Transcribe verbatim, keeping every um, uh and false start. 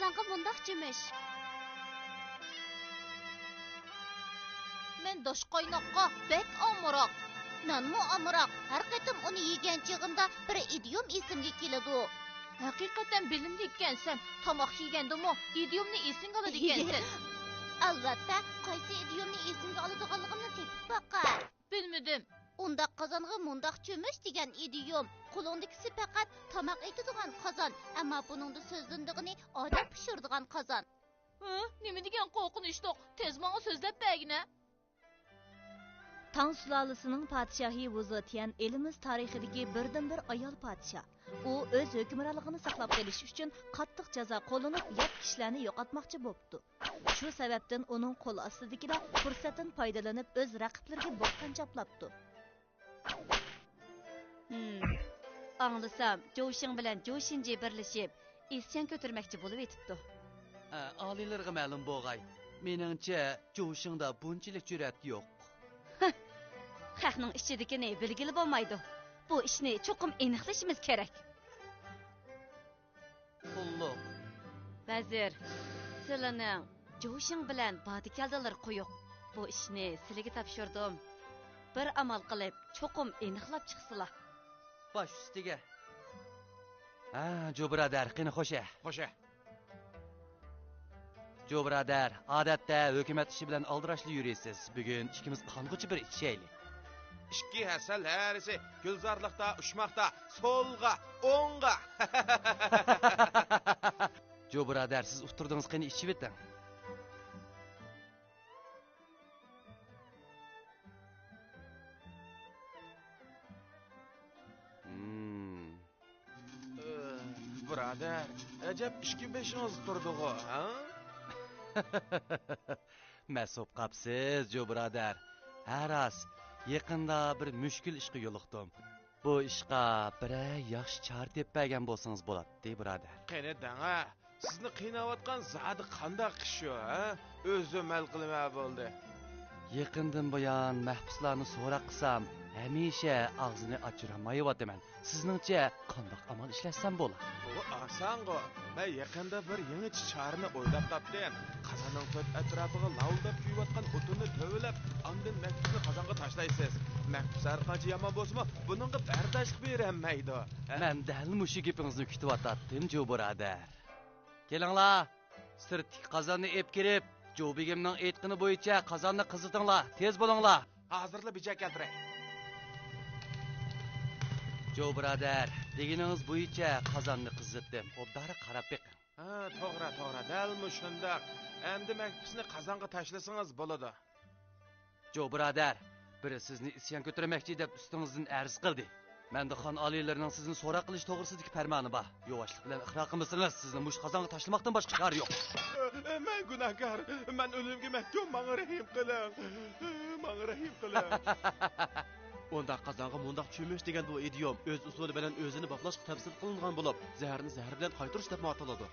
قازانغا مۇنداق چۆمۈش. مەن داشقايناققا بەك ئامراق. نانمۇ ئامراق. ھەر قېتىم ئۇنى يېگەن چېغىمدا بىر ئىدىيوم ئېسىمگە كېلىدۇ. ھەقىقەتەن بىلىملىك ئىكەنسەن. تاماق يېگەندىمۇ ئىدىيومنى ئېسىڭگە ئالىدىكەنسەن. ئەلۋەتتە، قايسى ئىدىيومنى ئېسىمگە ئالىدىغانلىقىمنى تېپىپ باقاي. بىلمىدىم. ئۇنداق قازانغا مۇنداق چۆمۈچ دېگەن ئىدىيوم. قولۇڭدىكىسى پەقەت تاماق ئېتىدىغان قازان، ئەمما بۇنىڭدا سۆزلىنىدىغىنى ئادەم پىشۇرىدىغان قازان. ھە؟ نېمە دېگەن قورقۇنچلۇق؟ تېز ماڭا سۆزلەپ بەرگىنە. تاڭ سۇلالىسىنىڭ پادىشاھى ۋۇزېتيەن ئېلىمىز تارىخىدىكى بىردىنبىر ئايال پادىشاھ. ئۇ ئۆز ھۆكۈمرانلىقىنى ساقلاپ قېلىش ئۈچۈن قاتتىق جازا قوللىنىپ، يات كىشىلەرنى يوقاتماقچى بوپتۇ. شۇ سەۋەبتىن ئۇنىڭ قول ئاستىدىكىلەر پۇرسەتتىن پايدىلىنىپ، ئۆز رەقىبلىرىگە بوھتان چاپلاپتۇ. ھىم، ئاڭلىسام، جوۋشىڭ بىلەن جوۋشىنجى بىرلىشىپ، ئىسيان كۆتۈرمەكچى بولۇۋېتىپتۇ. ئە، ئالىيلىرىغا مەلۇم بولغاي، مېنىڭچە، جوۋشىڭدا بۇنچىلىك جۈرئەت يوق. خەقنىڭ ئىچىدىكىنى بىلگىلى بولمايدۇ. بۇ ئىشنى چوقۇم ئېنىقلىشىمىز كېرەك. قۇللۇق. ۋەزىر، سىلىنىڭ جوۋشىڭ بىلەن بادى-كەلدىلىرى قويۇق. بۇ ئىشنى سىلىگە تاپشۇردۇم. بىر ئامال قىلىپ، چوقۇم ئېنىقلاپ چىقسىلا. باش ئۈستىگە. ھە، جو بۇرادەر، قېنى خوشە. خوشە. جو بۇرادەر، ئادەتتە ھۆكۈمەت ئىشى بىلەن ئالدىراشلا يۈرىسىز. بۈگۈن ئىككىمىز قانغۇچە بىر ئىچىشەيلى. ئىككى ھەسەل ھەرىسى گۈلزارلىقتا ئۇچماقتا، سولغا، ئوڭغا. جو بۇرادەر، سىز ئۇتتۇردىڭىز، قېنى ئىچىۋېتىڭ. ھىم. ئى، بۇرادەر، ئەجەب ئىككى بېشىڭىز تۇردىغۇ، ھە؟ مەست بولۇپ قاپسىز، جو بۇرادەر. ھە راست، يېقىندا بىر مۈشكۈل ئىشقا يولۇقتۇم. بۇ ئىشقا بىرەر ياخشى چارە تېپىپ بەرگەن بولسىڭىز بولاتتى، بۇرادەر. قېنى دەڭە، سىزنى قىيناۋاتقان زادى قانداق ئىش شۇ، ھە؟ ئۆزۈم ھەل قىلىمەن بولدى. يېقىندىن بۇيان مەھبۇسلارنى سوراق قىلسام، ھەمىشە ئاغزىنى ئاچۇرالمايۋاتىمەن. سىزنىڭچە قانداق ئامال ئىشلەتسەم بولا؟ بۇ ئاسانغۇ. مەن يېقىندا بىر يېڭىچە چارىنى ئويلاپ تاپتىم. قازاننىڭ تۆت ئەتراپىغا لاۋۇلداپ كۆيۈۋاتقان ئوتۇننى تۆۋىلەپ، ئاندىن مەھبۇسنى قازانغا تاشلايسىز. مەھبۇس ھەرقانچە يامان بولسىمۇ، بۇنىڭغا بەرداشلىق بېرەلمەيدۇ. ھە؟ مەن دەل مۇشۇ گېپىڭىزنى كۈتۈۋاتاتتىم، جو بۇرادەر. كېلىڭلار، سىرتتىكى قازاننى ئېلىپ كىرىپ، جو بېگىمنىڭ ئېيتقىنى بويىچە قازاننى قىزىتىڭلار، تېز بولۇڭلار. ھازىرلا بېجەك كەلتۈرەي. جو بۇرادەر، دېگىنىڭىز بويىچە قازاننى قىزىتتىم. ئوبدانراق قاراپ بېقىڭ. ھە، توغرا، توغرا، دەل مۇشۇنداق. ئەمدى مەھبۇسنى قازانغا تاشلىسىڭىز بولىدۇ. جو بۇرادەر، بىرى سىزنى ئىسيان كۆتۈرمەكچى دەپ ئۈستىڭىزدىن ئەرز قىلدى. مەندە خان ئالىيلىرىنىڭ سىزنى سوراق قىلىش توغرىسىدىكى پەرمانى بار. يۇۋاشلىق بىلەن ئىقرار قىلمىسىڭىز، سىزنى مۇشۇ قازانغا تاشلىماقتىن باشقا چارە يوق. مەن گۇناھكار، مەن ئۆلۈمگە مەھكۇم، ماڭا رەھىم قىلىڭ. ماڭا رەھىم قىلىڭ. ئۇنداق قازانغا مۇنداق چۆمۈچ دېگەن بۇ ئىدىيوم ئۆز ئۇسۇلى بىلەن ئۆزىنى باپلاشقا تەپسىر قىلىنغان بولۇپ، زەھەرنى زەھەر بىلەن قايتۇرۇش دەپمۇ ئاتىلىدۇ.